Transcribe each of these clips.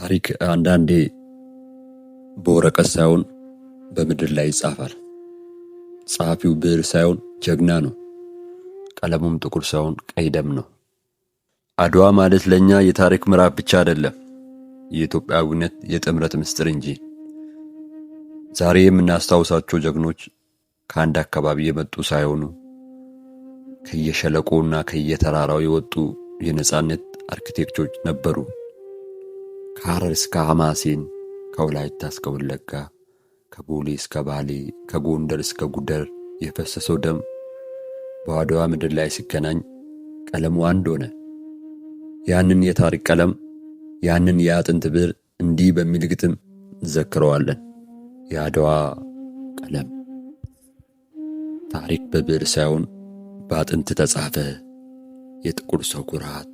ታሪክ አንዳንዴ በወረቀት ሳይሆን በምድር ላይ ይጻፋል። ጸሐፊው ብዕር ሳይሆን ጀግና ነው። ቀለሙም ጥቁር ሳይሆን ቀይ ደም ነው። አድዋ ማለት ለእኛ የታሪክ ምዕራፍ ብቻ አይደለም፣ የኢትዮጵያዊነት የጥምረት ምስጢር እንጂ። ዛሬ የምናስታውሳቸው ጀግኖች ከአንድ አካባቢ የመጡ ሳይሆኑ ከየሸለቆውና ከየተራራው የወጡ የነጻነት አርኪቴክቶች ነበሩ። ከሐረር እስከ ሐማሴን፣ ከወላይታ እስከ ወለጋ፣ ከቦሌ እስከ ባሌ፣ ከጎንደር እስከ ጉደር የፈሰሰው ደም በአድዋ ምድር ላይ ሲገናኝ ቀለሙ አንድ ሆነ። ያንን የታሪክ ቀለም፣ ያንን የአጥንት ብዕር እንዲህ በሚል ግጥም እንዘክረዋለን። የአድዋ ቀለም። ታሪክ በብዕር ሳይሆን በአጥንት ተጻፈ። የጥቁር ሰው ኩራት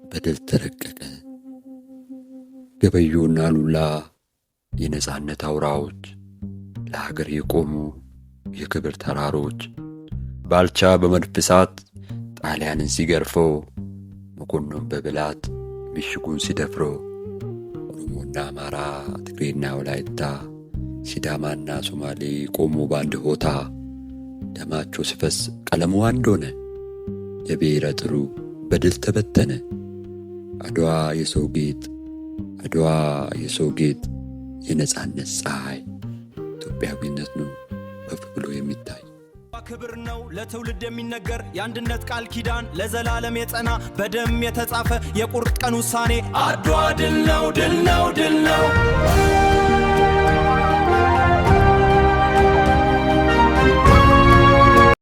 በድል ተረቀቀ። ገበዮና ሉላ የነጻነት አውራዎች፣ ለሀገር የቆሙ የክብር ተራሮች፣ ባልቻ በመድፍ እሳት ጣሊያንን ሲገርፈው፣ መኮንን በብላት ምሽጉን ሲደፍረው፣ ኦሮሞና አማራ፣ ትግሬና ወላይታ፣ ሲዳማና ሶማሌ ቆሙ በአንድ ሆታ። ደማቸው ሲፈስ ቀለሙ አንድ ሆነ። የብሔረ ጥሩ በድል ተበተነ። አድዋ የሰው ጌጥ፣ አድዋ የሰው ጌጥ፣ የነጻነት ፀሐይ ኢትዮጵያዊነት ነው ከፍ ብሎ የሚታይ። ክብር ነው ለትውልድ የሚነገር፣ የአንድነት ቃል ኪዳን ለዘላለም የጸና፣ በደም የተጻፈ የቁርጥ ቀን ውሳኔ። አድዋ ድል ነው፣ ድል ነው፣ ድል ነው።